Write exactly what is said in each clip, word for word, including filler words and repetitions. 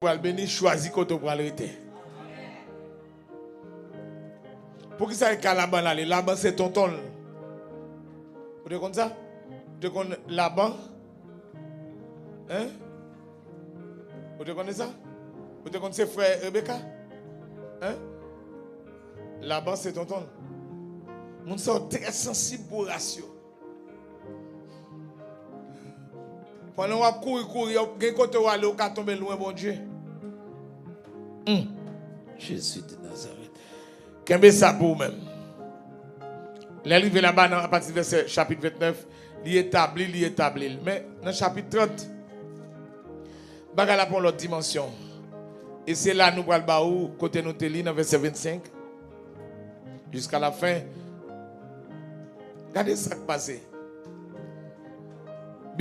pral beni, chwazi kote w pral rete. Poukisa e ka Laban l ale? Laban se tonton l. Ou te konn sa? Ou te konn Laban? Hein? Ou te konn sa? Ou te konn se frè Rebeka? Hein? Laban se tonton l. Moun sa yo trè sansib pou ras yo. Pandan w ap kouri, kouri, gen kote w ale, ou ka tonbe lwen Bondye. Hmm. Jezi de Nazarèt. Kenbe sa pou ou menm. Lè l rive laba nan apati vèsè chapit vennèf, li etabli, li etabli l. Men nan chapit trant, bagay la pran lòt dimansyon. E se la nou pral ba ou kote nou te li nan vèsè vennsenk jiska lafen. Gade sa k pase.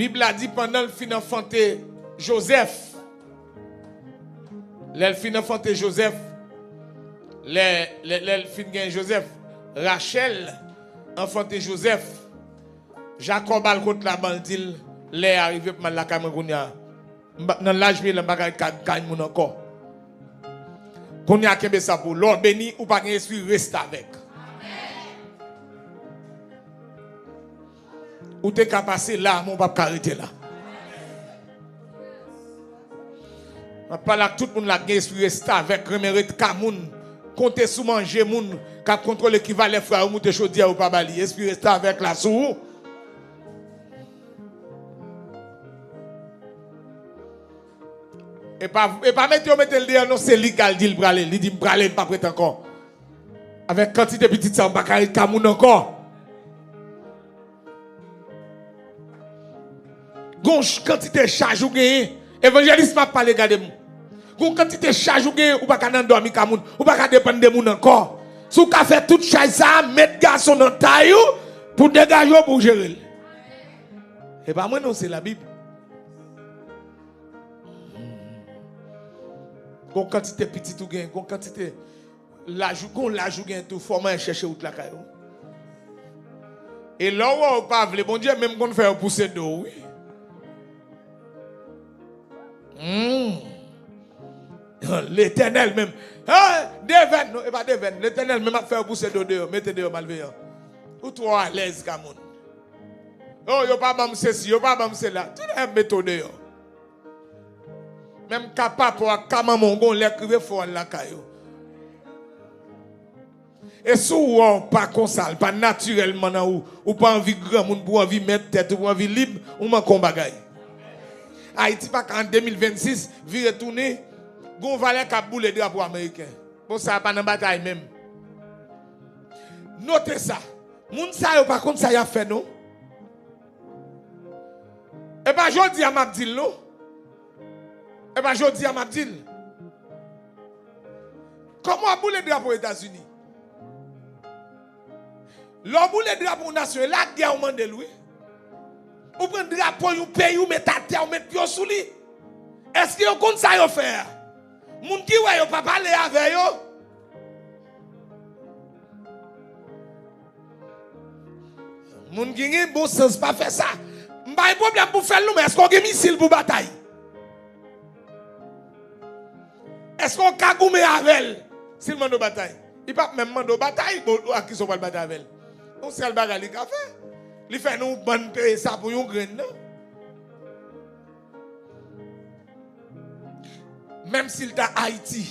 Bib la di pandan l fin anfante Jozèf, lè l fin anfante Jozèf, lè, lè, lè l fin gen Jozèf, Rachèl anfante Jozèf, Jakòb al kot Laban, l di l, lè a rive pou m al lakay mwen kounye a. M pa, nan laj m ye la, m pa ka ret ka, kay moun ankò. Kounye a, kenbe sa pou ou. Lè w beni, ou pa gen espri restavèk. Ou te ka pase la, men w p ap ka rete la. M ap pale ak tout moun la k gen espri restavèk, renmen ret ka moun, konte sou manje moun, k ap kontwole ki valè fwa yo moute chodyè yo pa ba li. Espri restavèk la sou ou. E pa, e pa mete yo mete l deyò non, se li k al di l prale. Li di, "M prale, m p ap ret ankò." Avèk kantite pitit sa, m pa ka ret ka moun ankò. Gon ch-, kantite chaj ou genyen. Evanjelis, m ap pale, gade m. Gon kantite chaj ou genyen, ou pa ka nan dòmi ka moun. Ou pa ka depann de moun ankò. Si w ka fè tout chaj sa a, met gason nan tay ou pou degaje w pou w jere l. E pa mwen non, se Labib. Gon kantite pitit ou genyen, gon kantite laj ou, gon laj ou genyen tou, fò manyen chèche wout lakay ou. E lè w wè w pa vle, Bondye menm konn fè yo pouse do w, wi. Hmm. Letènèl menm. Ah, devèn, non, e pa devèn. Letènèl menm ap fè yo pouse do deyò, mete deyò malveyan. Ou twò alèz ka moun. Oh, yo pa ban m sesi, yo pa ban m sela. Tout lè y ap mete w deyò. Menm ka papa w ak ka manman w, gon lè k rive fò w al lakay yo. E si w wè w pa konsa, l pa natirèlman nan ou, ou pa anvi granmoun pou w anvi mèt tèt ou, pou w anvi lib, ou manke yon bagay. Ayiti pa ka an de mil vennsis vire tounen, gon valè k ap boule drapo ameriken. Bon, sa a pa nan batay menm. Note sa, moun sa yo pa konn sa y ap fè non. E pa jodi a m ap di l non. E pa jodi a m ap di l. Kòman w ap boule drapo Etazini? Lè w boule drapo yon nasyon, e lagè w mande l, wi. Ou pran drapo yon peyi, ou met atè, ou met pye w sou li. Èske yo konn sa yo fè a? Moun ki wè yo pa pale avè yo. Moun ki gen bon sans pa fè sa. M pa gen pwoblèm pou fè l non, men èske w gen misil pou batay? Èske w ka goumen avè l si l mande w batay? Li p ap menm mande w batay, bon, ak kisa w pral batay avè l? Yon sèl bagay li ka fè. Li fè nou bann peye sa pou yon grenn nan. Menm si l ta Ayiti,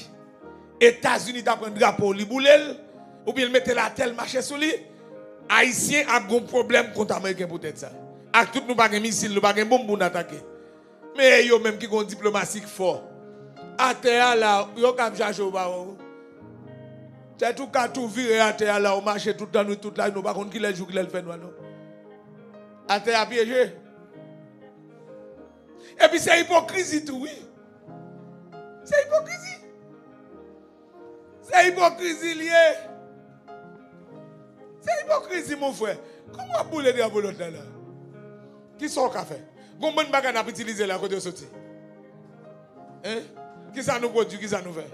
Etazini ta pran drapo w, li boule l, oubyen l mete l atè, l mache sou li, Ayisyen ap gon pwoblèm kont Ameriken poutèt sa. Ak tout nou pa gen misil, nou pa gen bonm pou n atake. Men e yo menm ki gon diplomasi k fò. Atè a la, yo ka ap chache w pa wè w. Tèt ou ka tou vire atè a la, ou mache tout lannwit, tout lajounen, ou pa konn kilè jou, kilè l fè nwa non. Atè a pyeje. Epi se ipokrizi tou, wi. Se ipokrizi. Se ipokrizi l ye. Se ipokrizi, mon frè. Kòman w ap boule drapo lòt la, la? Kisa w ka fè? Gon bann bagay n ap itilize la, kote yo soti? Hein? Kisa nou pwodui? Kisa nou fè?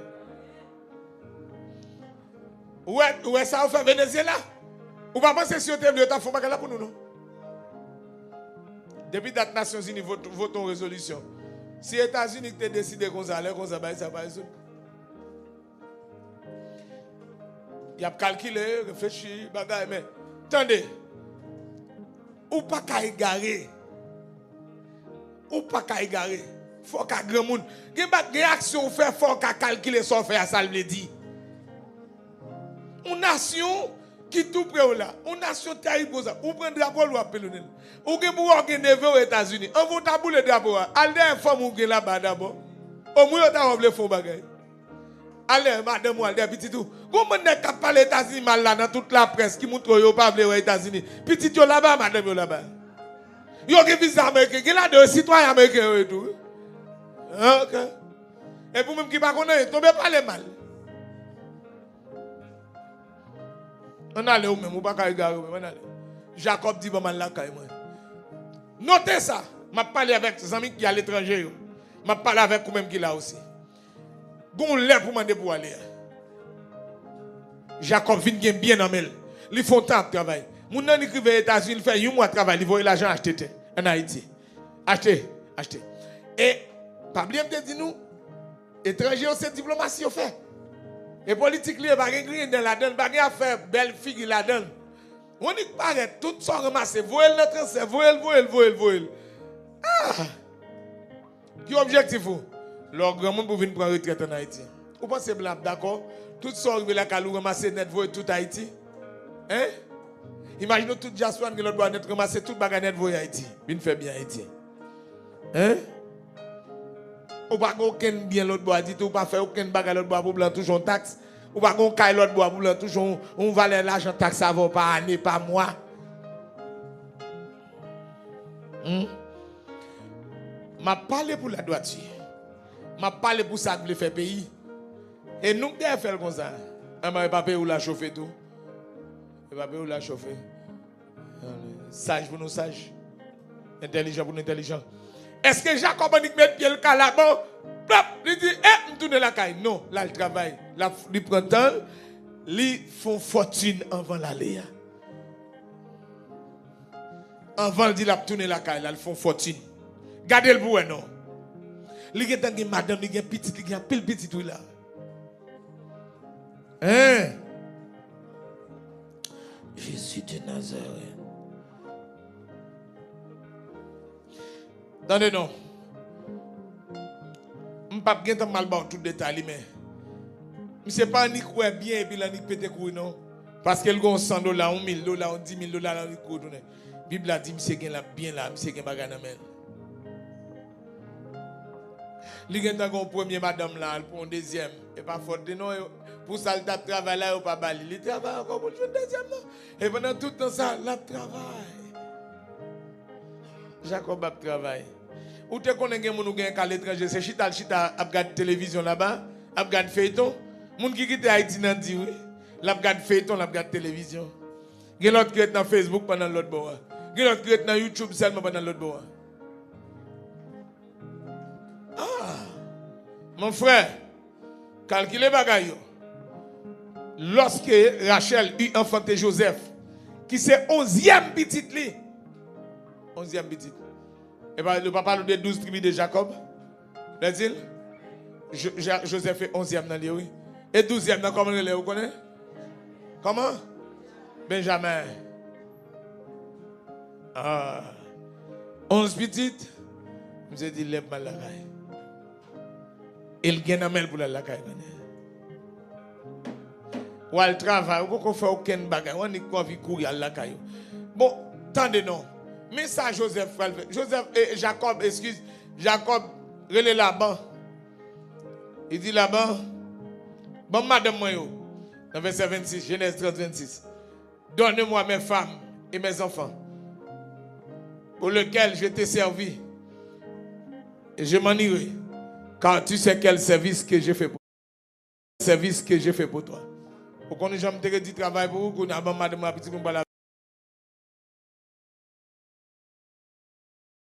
Ou wè, ou wè sa yo fè Venezyela? Ou pa panse si yo te vle, yo t ap fè yon bagay la pou nou, non? Depi dat Nasyonzini vote, vote yon rezolisyon, Si Etazini te deside konsa, lè konsa, bagay sa pa rezoud. Y ap kalkile, reflechi, bagay, men, tande, ou pa ka egare. Ou pa ka egare. Fò w ka granmoun. Gen ba-, gen aksyon ou fè, fò w ka kalkile sa w fè a, sa l vle di. Yon nasyon ki tou pre w la. Yon nasyon tèrib konsa. Ou pran drapo l, w ap pelonnen l. Ou gen pou wè w gen neve w Etazini. Anvan w ta boule drapo a, al dèyè fanm ou gen laba dabò. Omwen yo ta wè w vle fè yon bagay. Al dèyè madanm ou, al dèyè pitit ou. Gon bann nèg k ap pale Etazini mal la nan tout laprès ki montre w yo pa vle wè Etazini. Pitit yo laba, madanm yo laba. Yo gen viza ameriken, gen ladan yo sitwayen ameriken yo ye tou. Ah, ok. Epi ou menm ki pa konn anyen, tonbe pale mal. Ann ale ou menm, ou pa ka egare ou menm, ann ale. Jakòb di, "Ban m al lakay mwen." Note sa, m ap pale avèk zanmi ki aletranje yo. M ap pale avèk ou menm ki la osi. Gon lè pou mande pou ale a. Jakòb vin gen byen nan men l. Li fè yon tan ap travay. Moun nan li rive Etazini, li fè yon mwa travay, li voye lajan achte tè ann Ayiti. Achte, achte. E pa bliye m te di nou, etranje yo se diplomasi yo fè. E politik li ye, pa gen griyen dan ladan l, pa gen afè bèl figi ladan l. Yon nèg parèt, tout sa w ranmase, voye l nan transfè, voye l, voye l, voye l, voye l. Ah! Ki objektif ou? Lè w granmoun pou vin pran retrèt ann Ayiti. Ou panse blan ap dakò? Tout sa w rive lakay ou ranmase nèt voye tout Ayiti? Hein? Imajine w tout dyaspora an gen lòt bò a nèt ranmase tout bagay nèt voye Ayiti. Vin fè byen Ayiti. Hein? Ou pa gen okenn byen lòt bò a ditou, ou pa fè okenn bagay lòt bò a pou blan touche yon taks. Ou pa gen yon kay lòt bò a pou blan touche yon, yon valè lajan taks avè w pa ane, pa mwa. Hmm? M ap pale pou ladwati. M ap pale pou sa k vle fè peyi. E nou k dèyè fè l konsa. Anben, e pa peyi w la chofe tou. E pa peyi w la chofe. Saj pou nou saj. Entèlijan pou nou entèlijan. Èske Jakòb annik met pye l kalabò? Plòp! Li di, "E, m tounen lakay." Non, l al travay. L ap, li pran tan l, li fè yon fòtin anvan l ale a. Anvan l di l ap tounen lakay la, l fè yon fòtin. Gade l pou wè non. Li gentan gen madanm, li gen pitit, li gen anpil pitit wi la. Hein? Jésus de Nazareth. Tande non. M p ap gentan mal ba w tout detay li, men misye pa annik wè byen epi l annik pete kouri non. Paske l gen yon san dola, yon mil dola, yon di mil dola, l annik kouri tounen. Bib la di misye gen, l ap byen la, misye gen bagay nan men l. Li gentan gen yon premye madanm la, l pran yon dezyèm. E pa fòt li non, yo, pou sa l t ap travay la, yo pa ba li. Li travay ankò pou l jwenn dezyèm nan. E pandan tout tan sa, l ap travay. Jakòb ap travay. Ou te konnen gen moun ou gen k aletranje, se chita l chita ap gad televizyon laba, ap gad feyton. Moun ki kite Ayiti nan di wi. L ap gad feyton, l ap gad televizyon. Gen lòt ki ret nan Facebook pandan l lòt bò a. Gen lòt ki ret nan YouTube sèlman pandan l lòt bò a. Ah! Mon frè, kalkile bagay yo. Lorsque Rachel eut enfanté Joseph, ki se onzyèm pitit li. Onzyèm pitit. E pa, yo pa pale de douz tribi de Jakòb? Lè di l, Jo-, Ja-, Joseph e onzyèm nan li, wi. E douzyèm nan, kòman l rele, ou konnen? Kòman? Benjamen. Ah. Onz pitit, misye di, "Lèv m al lakay." E l gen nan men l pou l al lakay, konnen. W al travay, ou poko fè okenn bagay, w annik anvi kouri al lakay ou. Bon, tande non. Men sa Joseph pral fè. Joseph, eh, Jakòb, eskiz, Jakòb rele Laban. Li di Laban, "Ban m madanm mwen yo." Nan vèsè vennsis, Jenèz trant vennsis. "Donne-moi mes femmes et mes enfants, pour lesquels je t'ai servi, et je m'en irai, car tu sais quel service que j'ai fait pour, service que j'ai fait pour toi." Ou konnen jan m te redi travay pou ou, kounye a ban m madanm mwen, pitit mwen,